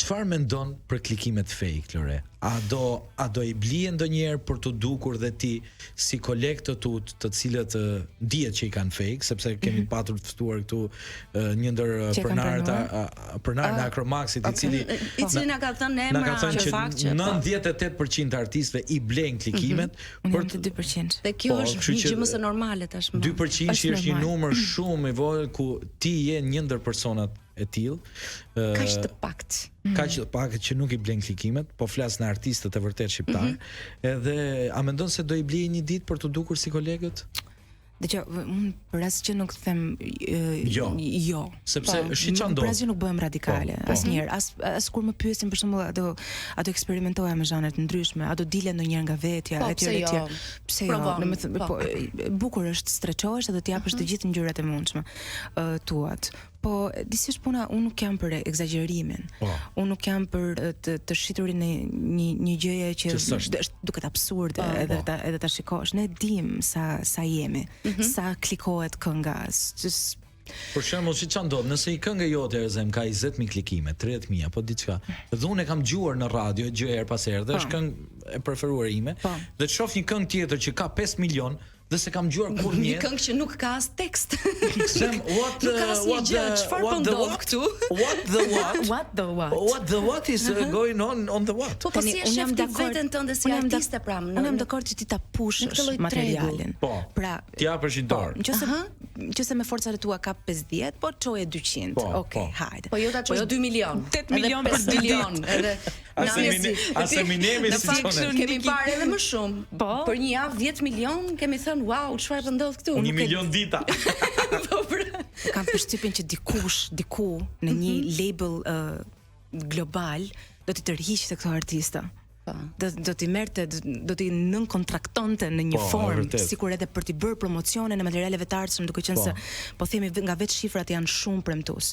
Çfarë mendon për klikimet fake, Lore? A do a do i blije ndonjëherë për t'u dukur dhe ti si kolegë të tu, të cilët dihet që i kanë fake, sepse kemi patur të ftuar këtu një ndër pronarët pronarin e Acromaxit, i cili i cili na ka thënë emra na ka thënë që fakt që 98% të artistëve i blejnë klikimet mm -hmm. për të 2%. Dhe kjo po, është një gjë më se normale tashmë. 2% është, është një numër shumë i vogël ku ti je një ndër personat e tillë. Kaq të paktë. Mm. Kaq të paktë që nuk i blen klikimet, po flas në artistët e vërtetë shqiptar. Mm -hmm. Edhe a mendon se do i blejë një ditë për t'u dukur si kolegët? Dëgjo, unë për asgjë nuk them jo. Jo. Sepse po, shi ça ndodh. Për asgjë nuk bëhem radikale, po, po. asnjëherë. As as kur më pyesin për shembull a do a do eksperimentoja me zhanre të ndryshme, a do dilja ndonjëherë nga vetja po, etj etj. Jo? Pse jo? Domethënë po, po bukur është streçohesh edhe të japësh të mhm. gjithë ngjyrat e mundshme uh, tuat. Po, di si është puna, unë nuk jam për ekzagjerimin. Po. Unë nuk jam për të, të shiturin e një një gjëje që, që është duket absurde po, edhe po. ta edhe ta shikosh. Ne dim sa sa jemi, mm -hmm. sa klikohet kënga. S, Për shembull, si ça ndodh, nëse një këngë jote e zëm ka 20000 klikime, 30000 apo diçka, dhe unë e kam dëgjuar në radio gjë herë pas here, dhe po. është këngë e preferuar ime, po. dhe të shoh një këngë tjetër që ka 5 milion, Dhe s'e kam dëgjuar kurrë një këngë që nuk ka as tekst. Them what nuk ka asnjë gjë, çfarë po ndodh këtu? What the what? What the what? What the what is going on on the what? Po po si e shef ti veten tënde si artiste pra në Unë jam dakord që ti ta pushësh materialin. Po. Pra, t'i japësh një po, dorë. Nëse nëse me forcat e tua ka 50, po çoje 200. Po, Okej, po. hajde. Po jo ta çosh 2 milion. 8 milion për 2 milion, edhe As Eminemi si thonë. Kemi parë edhe më shumë. Po. Për një javë 10 milion kemi thënë wow, çfarë po ndodh këtu? Një milion dita. po pra. Kam përshtypjen që dikush, diku në një mm -hmm. label uh, global do t'i tërhiqte këto artista. Po. Do do t'i merrte do t'i nënkontraktonte në një po, formë, sikur edhe për t'i bërë promocionin e materialeve të ardhshëm, duke qenë po. se po themi nga vetë shifrat janë shumë premtues.